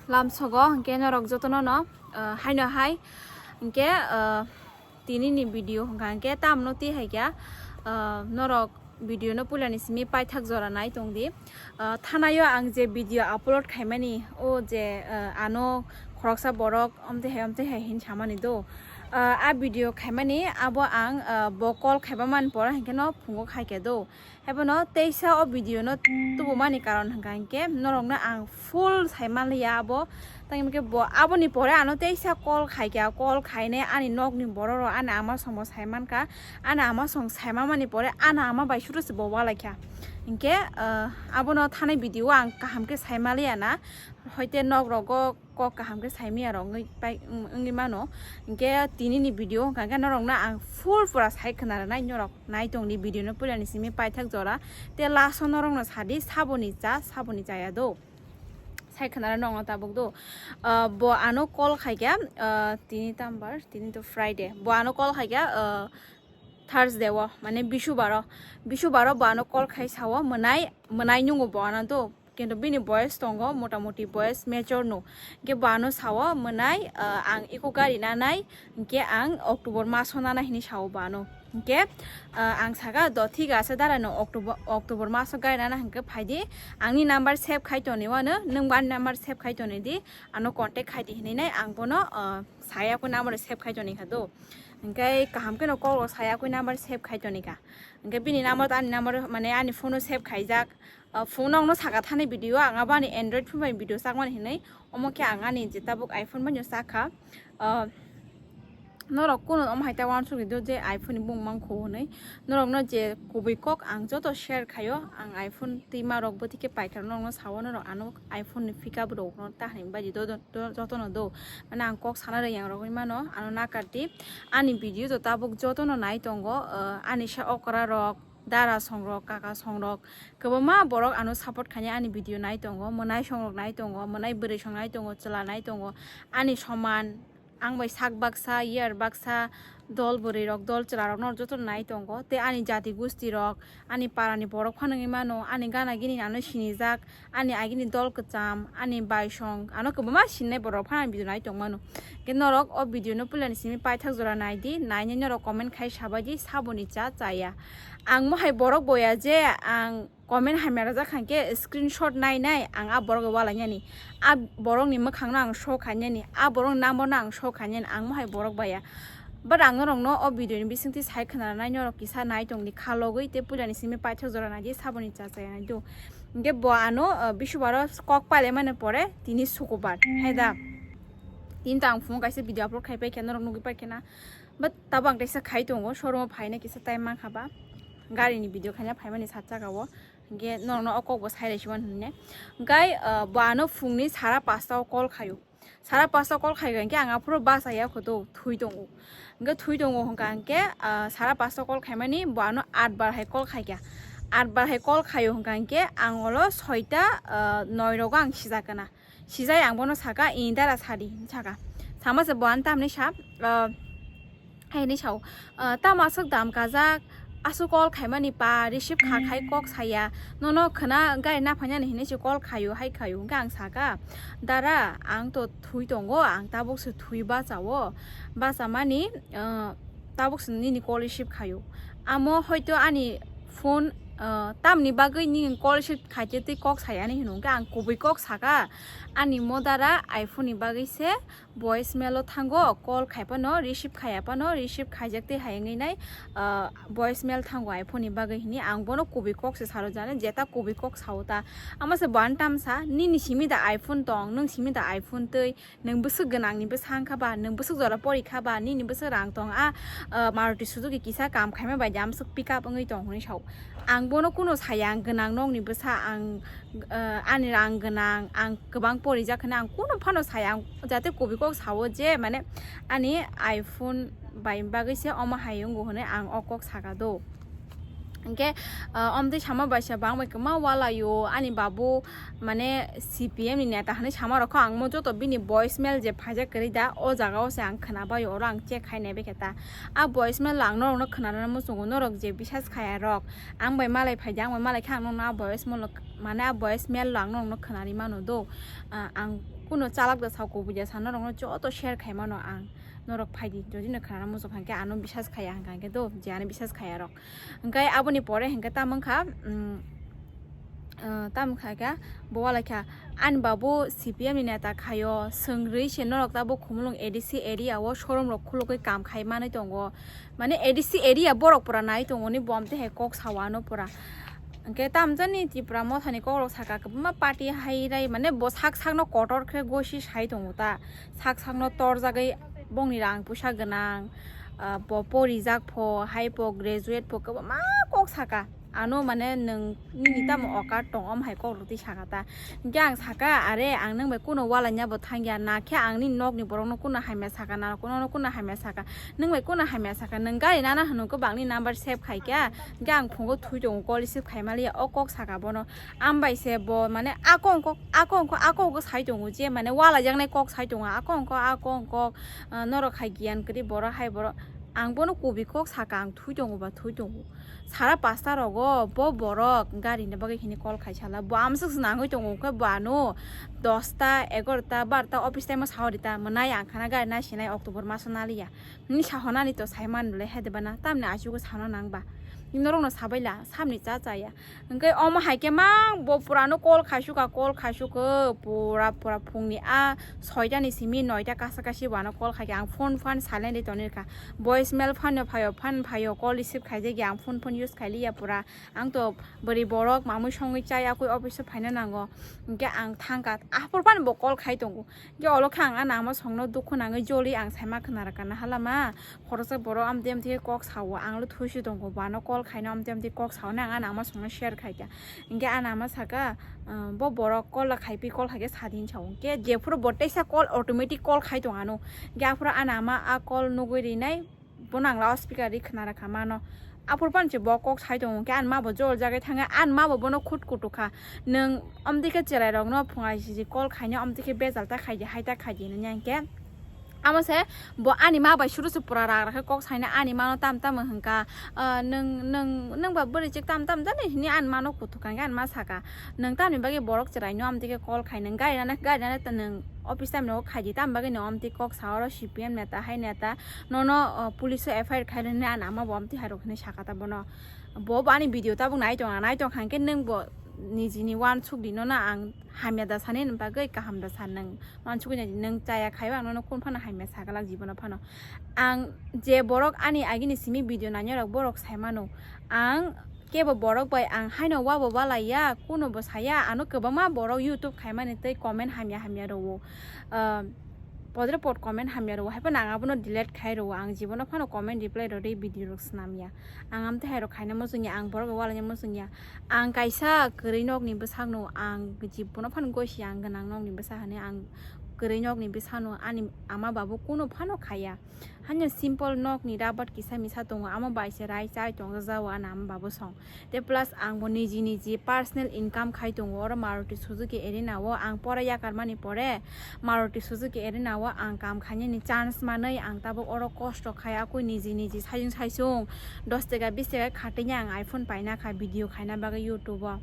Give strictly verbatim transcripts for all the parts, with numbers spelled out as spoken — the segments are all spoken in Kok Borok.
Lamsogo hwnkhe norok jotono no, ah, haino hai hwnkhe, ah, tini ni video hwnkha hwnkhe tamno twi hai kha, ah, norok video no puila ni simi paithak jora nai tong di. Ah, thanayo ang je video upload khaimani, o je, ah, ano khoroksa borok omtwi hai omtwi hai hin samani do. Ah, a video khaimani abo ang, ah, bo call khaiba man pora hwnkhe no phungo khai khe do. Haibono teisa o video no tubumani karon hwnkha hwnkhe norokno ang full saimanliya abo. Tangwi hwnkhe bo aboni pore ano teisa call khaikha, call khainai ani nokni borok rok ani ama songbo saimankha, ani ama song saimamani pore ani ama bai suru se bo walaikha. Hwnkhe, ah, abono thanai video o ang kaham khe saimanliya na, hoite nok rogo kok kaham khe saimaya rok wngwi pai, wng-, wngwi mano. Hwnkhe tini ni video hwnkha hwnkhe norokno ang full pura sai khwna rwnai, norok nai tong di video no puila ni simi paithak jora. Te last o norokno sadi saboni cha, saboni chaya do. Sai khwna rw nongno tabuk do. Ah, bo ano call khaikha, ah, tini tambar, tini to Friday. Bo ano call khaikha, ah, Thursday o, mane Bisubaro. Bisubaro bo ano call khai sao, mwnai, mwnai nungo bo ano do. Kintu bini boyes tongo, motamoti boyes mature no. Hwnkhe bo ano sao, mwnai, ah, ang iko gari nanai, hwnkhe ang October maso nana hinwi sao bo ano. Hwnkhe, ah, ang saka, do thik ase dara no October, October maso gari nana hwnkhe phaidi, angni number save khai toni wano, nwng bo ani number save khai toni di, ano contact khai di hinwi nai ang bono, ah, saya ko number save khai toni kha do. Hwnkhe kaham khe no call o saya ko number save khai toni kha. Hwnkhe bini number to ani number, mane ani phone o save khaijak. Ah, phone no saka thani video, ang abo ani Android phone bai video chakmani hinwi, omo khe ang ani je tabuk iPhone bai no chakha. Ah, norok kuno omo hai ta uansuk di do je iPhone ni bung mangkho hinwi. Norok no je kubui kok ang joto share khaio, ang iPhone twima rok bwtwi khe paikha norok no sao, norok ano iPhone ni pickup rok no ta hinwi bai di do, do, do, joto no do. Mane ang kok sana rwng yang rok wngwi mano, ano nakar di. Ani video to tabuk joto no nai tongo, ah, ani sa okra rok, dara songrok, kaka songrok, kwbangma borok ano support khainai ani video nai tongo, mwnai songrok nai tongo, mwnai bwrwi song nai tongo, chwla nai tongo, ani soman, ang bai sak baksa, year baksa, dol bwrwi rok, dol chwla rok no joto nai tongo, tei ani jati gusti rok, ani para ni borok phano wngwi mano, ani gana gini ano sinijak, ani agini dol kwcham, ani baisong, ano kwbangma sinai borok phano ang video nai tongmano. Hwnkhe norok o video no puila ni simi paithak jora nai di, nainai norok comment khai sabai di, saboni cha chaya. Ang mohai borok boya je ang comment hamya rwjak kha hwnkhe screenshot nai nai ang a borok walainani, a borok ni mwkhang no ang show khainani, a borok ni number no ang show khainani, ang mohai borok baya. But ang norok no o video ni bisingtwi sai khwna nai, norok kisa nai tong di kha logwi, tei puila ni simi paithak jora nai di, saboni cha chaya nai do. Hwnkhe bo ano, ah, Bisubaro kok paile mani pore tini Sukubar, hai da. Tini to ang phungo kaisa video upload khai pai khe norok nugwi pai khe na. But tabo ang teisa khai tongo, showroom o phaina kisa time mankha ba. Gari ni video khaina phaimani sat saka o. Hwnkhe norok no o kok bo sai lai si mani hinwi. Hwnkhe, ah, bo ano phungni sara pasta o call khaio. Sara pasta call khai hwnkhe ang aphuru bus aya kho to thwi tongo. Hwnkhe thwi tongo hwnkha hwnkhe, ah, sara pasta call khaimani bo ano aat bar hai call khaikha. Aat bar hai call khaio hwnkha hwnkhe ang olo soita, ah, noi rogo ang sijak kana. Sijai ang bono saka, "Ee, dara sadi," hinwi saka. Sama se bo ano tamni sa, ah, Hai hinwi sao, "Ah, tamo aswk dam kajak, aswk call khaimani pa, receive kha khai kok saya, nono khwna gari naphainani hinwi se call khaio, hai khaio," hwnkhe ang saka, "Dara, ang to thwi tongo, ang tabuk se thwi bachao, bachamani, ah, tabuk se nini call receive khaio, amo hoito ani phone, ah, tamni bagwi nini call receive khaitwi twi kok sayani," hino, hwnkhe ang kubui kok saka, "Ani mo dara iPhone ni bagwi se voice mail o thango, call khai phano receive khaiya phano, receive khaijak twi hai wngwi nai, ah, voice mail thango iPhone ni bagwi," hinwi ang bono kubui kok se saro jani, jeta kubui kok sao ta. Amo se bo ano tamsa, "Nini simi da iPhone tong, nwng simi da iPhone twi, nwng bwswk gwnang ni bwsa wngkha ba, nwng bwswk jora pori kha ba, nini bwswk rang tong a, ah, Maruti Suzuki kisa kam khaima bai jam swk pick up wngwi tong," hinwi sao. Ang bono kuno saya, ang gwnang nokni bwsa, ang, ah, ani rang gwnang, ang kwbang porijak hwnwi ang kuno phano saya, ang jate kubui kok sao je, mane, ani iPhone bai bagwi se omo hai wngo hwnwi ang o kok saka do. Hwnkhe, ah, omtwi sama baisa bangbai kwma walaio ani babu, mane C P M ni neta hinwi sama rokho ang mo joto bini voice mail je phaijak kwrwi da, o jaga o se ang khwnabaio, oro ang check khai naibaikha ta. A voice mail ang norokno khwnarwna muchungo, norok je bisas khaya rok, ang bai malai phaidi, ang bai malai khe ang nokno a voice mail, mane a voice mail ang nokno khwnarwi mano do. Ah, ang kuno chalak da sa kubui da sa norokno joto share khai mano ang. Norok phaidi, jodi no khwnarwna muchung kha hwnkhe ano bisas khaya hwnkha hwnkhe do, je ano bisas khaya rok. Hwnkhe aboni pore hwnkhe tamo wngkha, mm, ah, tamo wngkha khe bo walai kha, ani babu C P M ni neta khaio, swngwi se norok tabuk Khumulwng A D C area o showroom rok khulugwi kam khai manwi tongo. Mane A D C area borok pura nai tongo ni, bo amtwi hai kok sao ano pura. Hwnkhe tamjani Tipra Motha ni kok rok saka kwbangma party hai rai, mane bo sak sak no kotor khe gosi sai tongo ta, sak sak no torjagwi bongni rang puisa gwnang, ah, bo porijak pho, hai pho, graduate pho, kwbangma kok saka. Ano mane nwng nini tamo okat tong, om hai kok rwtwi saka ta. Hwnkhe ang saka, "Are, ang nwng bai kuno walaina bo thangya, na khe ang nini nokni borokno kuno hamya saka, na kuno, kuno hamya saka, nwng bai kuno hamya saka, nwng gari nana hwnwi kwbangni number save khai kha." Hwnkhe ang phungo thwi tongo, call receive khai maliya, o kok saka bono. Ambai se bo mane a kok kok, a kok kok, a kok kok sai tongo, je mane walaijaknai kok sai tongo, a kok kok, a kok kok, ah, norok hai giyan kwrwi borok hai borok. Ang bono kubui kok saka, ang thwi tongo ba thwi tongo. Sara pasta rogo bo borok gari ni bagwi hini call khai sala. Bo amswk se nangwi tongo khe bo ano dosta, egarota, barota office time o sao rita. Mwnai ang khana gari naisinai October maso naliya. Ni sahonani to saiman le hede bana. Tamni achugo sano nangba. Norokno sabaila, samni cha chaya. Hwnkhe omo hai khe mang bo purano call khaisukha, call khaisukha, pura, pura phungni a soita ni simi noita kasa kasi bo ano call khaikha. Ang phone phan silent ri tonwi rwkha. Voice mail phan no phaio, phan phaio, call receive khaijak ya, ang phone phone use khailiya pura. Ang to bwrwi borok mamwi songwi chai akwi office o phaina nango. Hwnkhe ang thangkha, aphuru phano bo call khai tongo. Hwnkhe olo khe ang ani ama songno dukhu nangwi joli ang saima khna rwkha na halama. Khoroksa borok amtwi amtwi khe kok sao, ang le thuisu tongo, bo ano call khaina amtwi amtwi kok sao, nang ani ama songno share khaikha. Hwnkhe ani ama saka, ah, bo borok call la khaipi, call khaikhe sadin sao. Hwnkhe jephuru bo teisa call automatic call khai tong ano. Hwnkhe aphuru ani ama a call nugwi rinai, bono ang loudspeaker ri khna rwkha mano. Aphuru phano se bo kok sai tongo, hwnkhe ani ma bo jol jagwi thangkha, ani ma bo bono khut kutukha. Nwng amtwi khe chwrairokno phungai siji call khaina amtwi khe bejal ta khaidi, hai ta khaidi hwnwi hwnkhe. Amo se bo ani ma bai suru se pura rak rak khe kok saina ani mano tam tam hwnka, ah, nwng, nwng, nwng ba bwrwi chik tam tam jani hwnwi ani mano kuthuk kha, hwnkhe ani ma saka, "Nwng tamni bagwi borok chwraino amtwi khe call khai, nwng gari nana, gari nana ta nwng office time rogo khaidi, tamni bagwi nwng amtwi kok sa oro C P M neta hai neta, nono, ah, police o F I R khai rwni ani ama bo amtwi hai rok hwnwi saka ta bono." Bo bo ani video tabuk nai tong, nai tong kha hwnkhe nwng bo nijini uansuk di, nono ang hamya da sani bagwi kaham da san nwng. Uansugwi naidi, nwng chaya khaiba ang nono kunu phano hamya sagalak jibono phano. Ang je borok ani agini simi video nainai rok borok sai mano. Ang kebo borok bai ang haino wabo balaiya, kuno bo saya, ano kwbangma borok YouTube khaimani tei comment hamya hamya rwo. Ah, podre pod comment hamya rwo, haiphano ang abono delete khai rwo, ang jibono phano comment reply rwdi video rok snamya. Ang amtwi hai rok khaina muchungya, ang borok bai walaina muchungya. Ang kaisa kwrwi nokni bwsakno, ang jibono phano gosi ang gwnang nokni bwsa hwnwi, ang kwrwi nokni bwsano ani ama babu kuno phano khaya. Haino simple nokni rabat kisa misa tongo, amo bai se rai chai tongjak jao ani ama babu song. Te plus ang bo niji niji personal income khai tongo, oro Maruti Suzuki Arena o ang pora yakarmani pore Maruti Suzuki Arena o ang kam khainani chance manwi ang tabuk oro kosto khai akui niji niji saisung saisung dos taka bis taka khatwi ang iPhone paina kha video khaina bagwi YouTube o.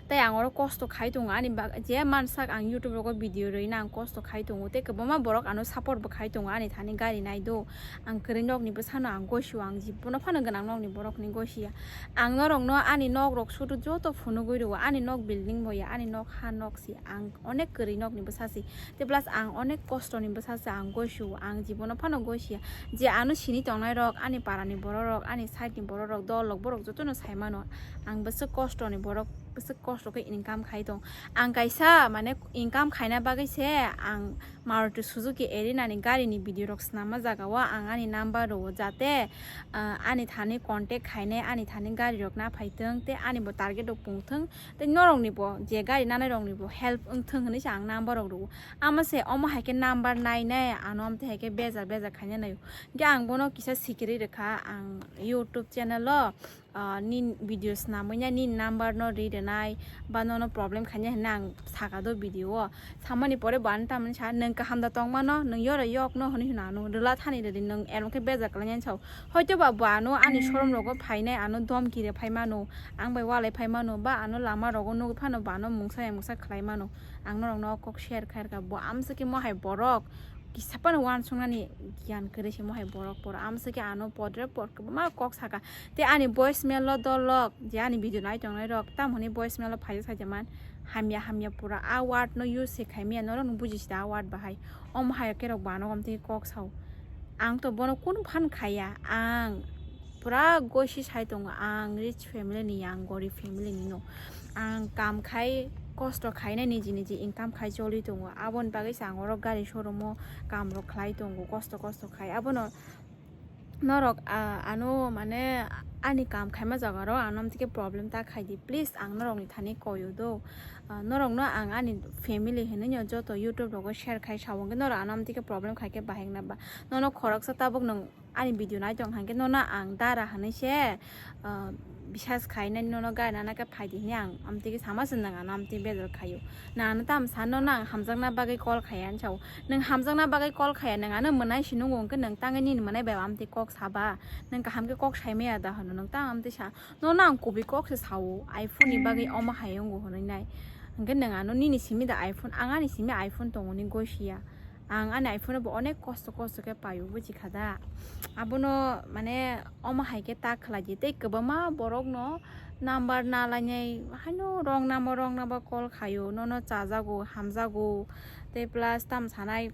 Tei ang oro kosto khai tongo ani bag-, je mansak ang YouTube rogo video rwina ang kosto khai tongo, tei kwbangma borok ano support bo khai tongo ani thani gari nai do. Ang kwrwi nokni bwsano ang gosio, ang jibono phano gwnang nokni borokni gosia. Ang norokno ani nok rok sudu joto phunugwi rwo, ani nok building bo ya, ani nok ha nok si, ang onek kwrwi nokni bwsa si. Tei plus ang onek kosto ni bwsa se ang gosio, ang jibono phano gosia. Je ano sini tongnai rok, ani para ni borok rok, ani side ni borok rok, dol rok, borok jotono sai mano. Ang bwswk kosto ni borok, bwswk kosto khe income khai tong. Ang kaisa mane income khaina bagwi se ang Maruti Suzuki Arena ni gari ni video rok swnamma jaga o ang ani number rwo, jate, ah, ani thani contact khainai, ani thani gari rok na phai tong, tei ani bo target rok pung thung. Tei norokni bo je gari nanai rokni bo help wngthung hinwi se ang number rok rwo. Amo se omo hai khe number nai nai ano amtwi hai khe bejak bejak khaina naio. Hwnkhe ang bono kisa sikirwi rwkha ang YouTube channel o, ah, ni video snamwi nai, ni number no ri rwnai, ba nono problem khainai hinwi ang saka do video o. Samani pore bo ano tamni sa, "Nwng kaham da tongmano, nwng yoro yok no?" hwnwi hino ano rwla thani rwdi, nwng ero khe bejak khlainani sao. Hoito ba bo ano ani showroom rogo phainai, ano domki rw phai mano, ang bai walai phai mano, ba ano lama rogo nugwi phano bo ano mungsa ya mungsa khlai mano. Ang norokno o kok share khairka, bo amswkhe mohai borok kisa phano uansuknani giyan kwrwi se mohai borok, borok amswkhe ano podre pod kwbangma kok saka. Tei ani voice mail o dolok je ani video nai tongnai rok, tamo hwnwi voice mail o phaijak sajaman, hamya hamya pura a word no use se khaimaya, norok no buji sida a word bahai. Omo hai khe rok bo ano amtwi kok sao. Ang to bono kunu phan khaiya, ang pura gosi sai tongo, ang rich family ni ya, ang gorib family ni no. Ang kam khai, kosto khainai, niji niji income khai choli tongo, aboni bagwi se ang oro gari showroom o kam rok khlai tongo, kosto kosto khai. Abono norok, ah, ano mane ani kam khaima jaga ro ano amtike problem ta khai di, please, ang norok ni thani koyo do. Ah, norok no ang ani family hinwi no joto YouTube rogo share khai sao, hwnkhe norok ano amtike problem khai khe bahai na ba? Nono khoroksa tabuk nwng ani video nai tong kha, hwnkhe nono ang dara hinwi se, ah, bisas khainai, nono gari nana khe phai di hinwi ang amtike sama se nwng ano amtike bejal khaio. Nwng ano tam sa, nono ang hamjakna bagwi call khaiya hinwi sao. Nwng hamjakna bagwi call khaiya, nwng ano mwnai si nungo, hwnkhe nwng tangwi nini mwnai bai amtwi kok saba? Nwng kaham khe kok saimaya da hwno, nwng tang amtwi sa? Nono ang kubui kok se sao, iPhone ni bagwi omo hai wngo hwnwi nai. Hwnkhe nwng ano nini simi da iPhone, ang ani simi iPhone tongo ni gosi ya. Ang ani iPhone bo onek kosto kosto khe paio, buji kha da. Abono mane omo hai khe ta khlai di, tei kwbangma borok no number na lainai, haino wrong number, wrong number call khaio, nono chajago, hamjago, tei plus tam sanai,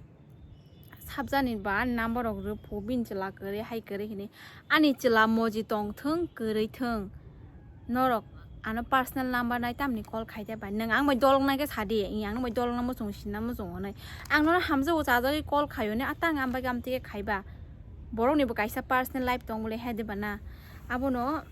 sabjani ba ani number rok rw phu, bini chwla kwrwi hai kwrwi hinwi. Ani chwla moji tong thung, kwrwi thung, norok ano personal number nai tamni call khai tei bai. Nwng ang bai dolok nai khe sa di, i ang nw bai dolok nw muchung sinna muchung hwnwi. Ang nono hamjago, chajagwi call khaio ni, atang ang bai amtwi khe khaiba. Borok ni bo kaisa personal life tong bole hai de ba na. Abono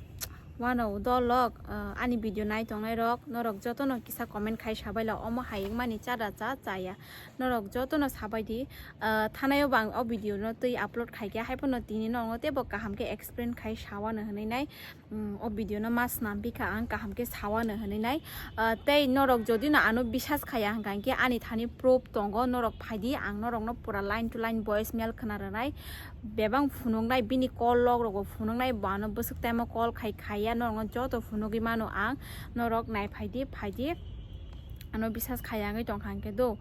wano dolok, ah, ani video nai tongnai rok, norok joto no kisa comment khai sabai la, omo hai wngmani cha da cha, chaya. Norok joto no sabai di, ah, thanai o bo ang o video no twi upload khai khe, hai phano tini norok no teibo kaham khe explain khai sawano hwnwi nai, mm, o video no ma snam bikha ang kaham khe sawano hwnwi nai. Ah, tei norok jodi no ano bisas khaya hwnkha hwnkhe ani thani proof tongo, norok phai di, ang norok no pura line to line voice mail khna rwnai. Bebak phunuknai, bini call log rogo phunuknai, bo ano bwswk time o call khai khaiya, norokno joto phunugwi mano ang, norok nai phai di, phai di, ano bisas khaiya wngwi tong kha hwnkhe do.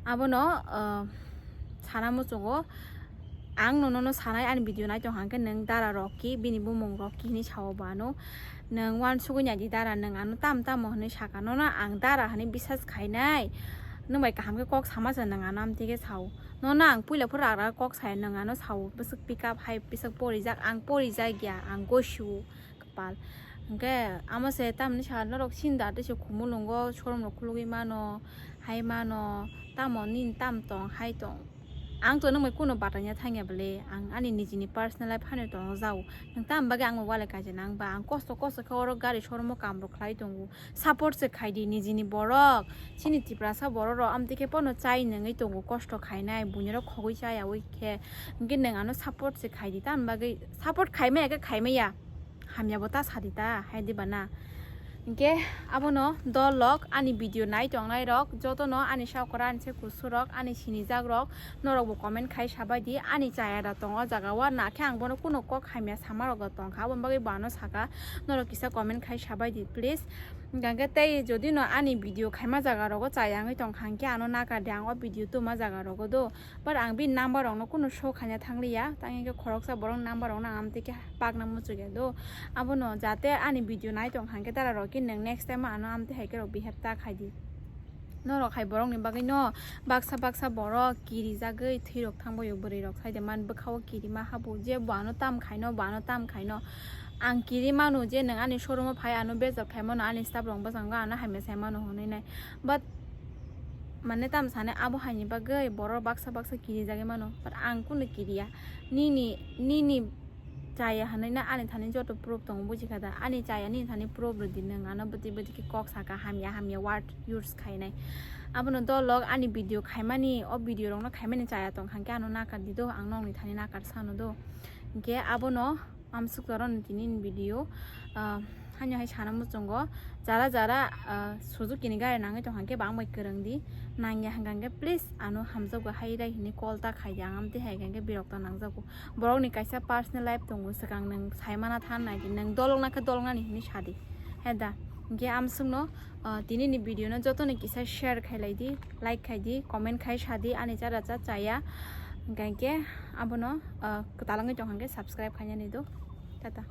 Abono, ah, sana muchungo, ang nono no sanai, ani video nai tong kha hwnkhe nwng dara Rocky, bini bumung Rocky hinwi sao bo ano. Nwng uansugwi nai di dara, nwng ano tam tamo hwnwi saka, nono ang dara hwnwi bisas khainai, nwng bai kaham khe kok sama se nwng ano amtwi khe sao. Nono ang puila phuru ragra kok saya, nwng ano sao bwswk pick up hai bwswk porijak, ang porijak ya, ang gosiu kwpal. Hwnkhe amo se tamni sa norok sinda tei se khumulwngo, showroom rok khulugwi mano, hai mano, tamo nini tam tong hai tong. Ang to nwng bai kuno bataina thangya bwle, ang ani nijini personal life hano tong jao. Nwng tam bagwi ang walai kaisa nang ba, ang kosto kosto khe oro gari showroom o kam rok khlai tongo. Support se khai di nijini borok, chini Tiprasa borok rok amtwi khe pono chai nungwi tongo, kosto khainai, buini rok khogwi chayawi khe, hwnkhe nwng ano support se khai di, tamni bagwi support khaimaya khe khaimaya, hamya bo ta sa di ta, hai di ba na? Hwnkhe abono dolok ani video nai tongnai rok jotono ani sakora, ani se kusu rok, ani sinijak rok, norok bo comment khai sabai di, ani chaya da tongo o jaga o, na khe ang bono kuno kok hamya sama rok da tong kha, aboni bagwi bo ano saka, norok kisa comment khai sabai di please. Hwnkhe tei jodi no ani video khaima jaga rogo chaya wngwi tong kha, hwnkhe ano nakar di, ang o video tuma jaga rogo do, but ang bini number rok no kuno show khaina thang liya, tang hwnkhe khoroksa borok number rok no ang amtwi khe pakna muchuk ya do. Abono jate ani video nai tong kha, hwnkhe dara rok khe nwng next time ano amtwi hai khe rok behave ta khai di. Norok hai borokni bagwino baksa baksa borok kirijagwi thwirok thangbaio, bwrwirok saide man bwkhao kirima habo, je bo ano tam khaino, bo ano tam khaino. Ang kiri mano je nwng ani showroom o phai ano bejak khai mano, ani staff rok bwskango ano hamya sai mano hwnwi nai. But mane tam sani abo haini bagwi borok baksa baksa kirijagwi mano, but ang kunu kiriya. Nini, nini chaya hwnwi na ani thani joto proof tongo, buji kha da? Ani chaya nini thani proof rw di, nwng ano bwtwi bwtwi khe kok saka, hamya hamya word use khainai. Abono dolok ani video khaimani, o video rokno khaimani chaya tong kha, hwnkhe ano nakar di do, ang nokni thani nakar sano do. Hwnkhe abono, Amsuk toroni tini ni video, ah, hanya hai sana muchungo, jara jara, ah, Suzuki ni gari nangwi tong hangke bang bai kwrwng di, nangya hangkhe please ano hamjago hai rai hini call ta khai di, ang amtwi hai hangkhe birok ta nangjago. Borok ni kaisa personal life tongo, swkang nwng sai mana than nai di, nwng dolok nakhe dolok nani hini sadi. Heda, hingke amsuk no, ah, tini ni video no joto ni kisa share khai lai di, like khai di, comment khai sa di, ani chara cha chaya, hingke abono, ah, kwtal wngwi tong hangke subscribe khainani do. Tata.